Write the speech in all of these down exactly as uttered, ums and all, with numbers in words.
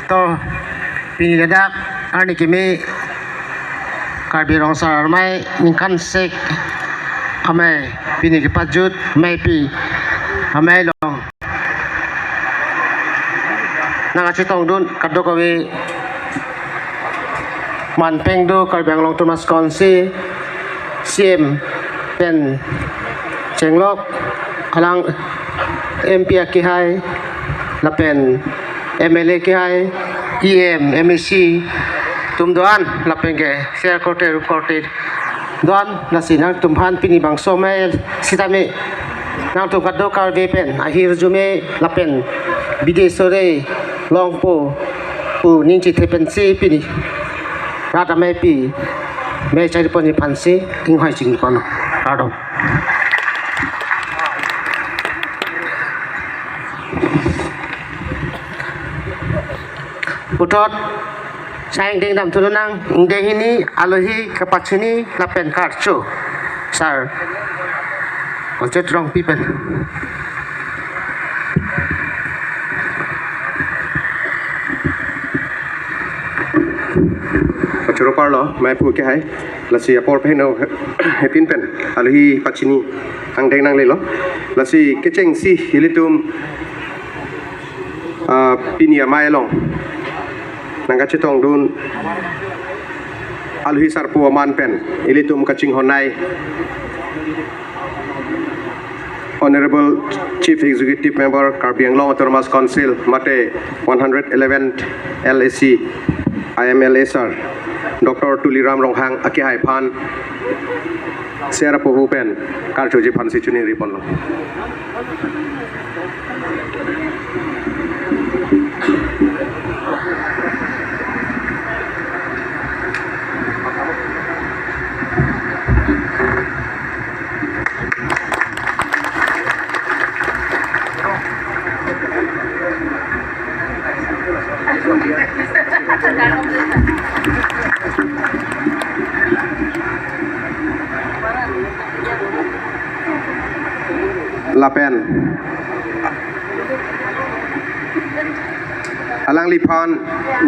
To, pini ladak arni kimi Karbi Rong Asar Amei ningkan sek amei pini kepajut ameipi amei along nangkachetongdun kadokave manpeng do Karbi Anglong Autonomous Council C M pen chenglok alang M P akehai lapen M L A akehai, E M, M A C atum do-an lapen ke ser korte rup korte do-an, lasi nangtumphan pini bangso amei sitame nangtum kadokave pen ahirjume lapen bidesore longpo pu ning chethe pensi pini rat ameipi amei chariponji aphansi inghoi chingipon. Kardom. Puthot sang ingdeng damthu lonang, ingdeng hini alohi kepachini lapen karcho. Sir Ojot Rongpi pen. Pachoro parlo, amei aphu akehai. Lasi apor pen heno hepin pen alohi pachini angdeng nanglelo. Lasi kechengsi ilitum, ah, pini amei along nangkachetongdun alohi sarpo aman pen ilitum kachinghonnei Honorable Chief Executive Member Karbi Anglong Autonomous Council mate one hundred eleventh L A C I M L A sir Doctor Tuliram Ronghang akehai aphan ser apoho pen karchoji aphansi choningriponlo. Lapen alangliphan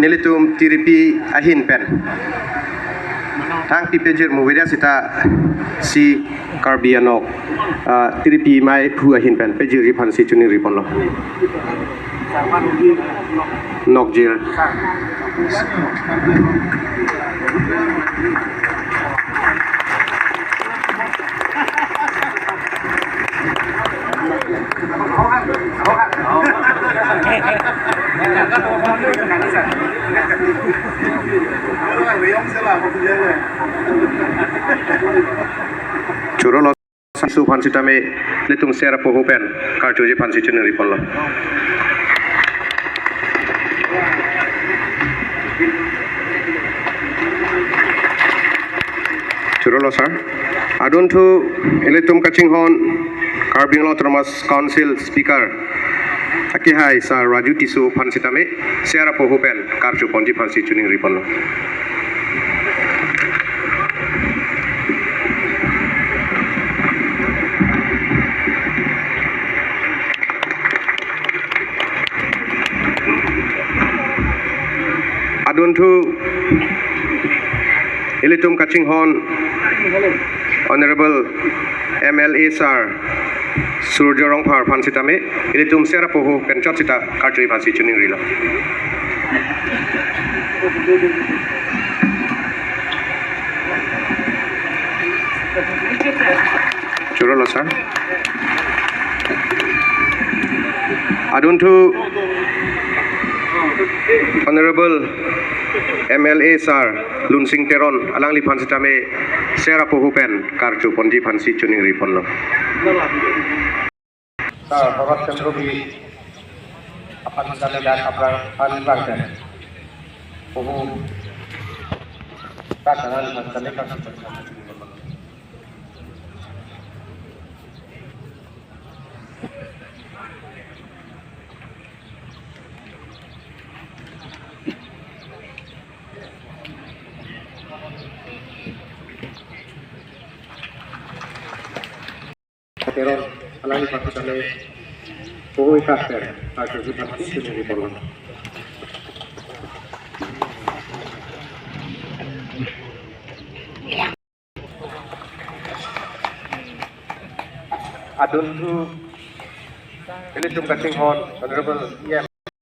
nelitum tiripi ahin pen thang pipejir muveria sita si Karbi anok, ah, tiripi amei aphu ahin pen pejirji aphansi choningriponlo. Nokjir. Chorolo. Sarso aphan sitame nelitum ser apoho pen karchoji aphansi choningriponlo. Chorolo sir. Adunthu ilitum kachinghon Karbi Anglong Autonomous Council Speaker akehai sir Raju Tisso aphan sitame ser apoho pen karchoponji aphansi choningriponlo. Adunthu ilitum kachinghon Honorable M L A sir Surjya Rongphar aphan sitame ilitum ser apoho pen chot sita karchoji aphansi choningrilo. Chorolo sir. Adunthu Honorable M L A sir Lunsing Teron alangliphan sitame ser apoho pen karchoponji aphansi choningriponlo. Sir Bharat Chandra Bey aphan sitame dak aphrang aphan bangke poho dak aphan sitame karchoponji aphansi choningriponlo. Teron, alangliphan sitame poho ikaster, karchoji aphansi choningriponlo. adunthu ilitum kachinghon Honorable E M